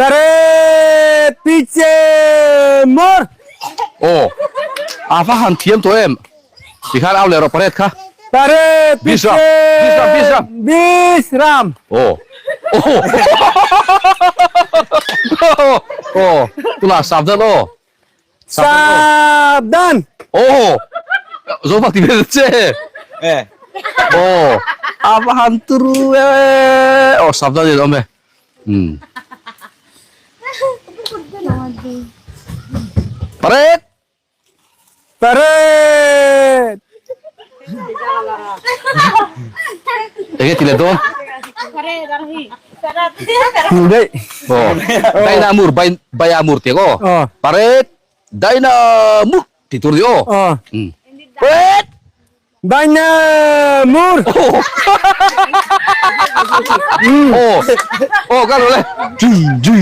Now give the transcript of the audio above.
Parade piche mur. Aw a va han thiam tawh em tikhan au leh rawh parade kha. Parade piche Bisram bisram bisram. Aw aw aw tunah savdhan aw. Savdhan. Aw Zofa ti ve che. Aw a va han turu e aw savdhan in awm e. Um. Parade. Parade. Enge ti leh dawn? Dei. Aw. Dainamur bai baiamur tiang aw. Aw. Parade dainamur tih tur ni aw. Aw. Um. Parade. Dainamur. Aw. Aw ka lo le. Jui jui.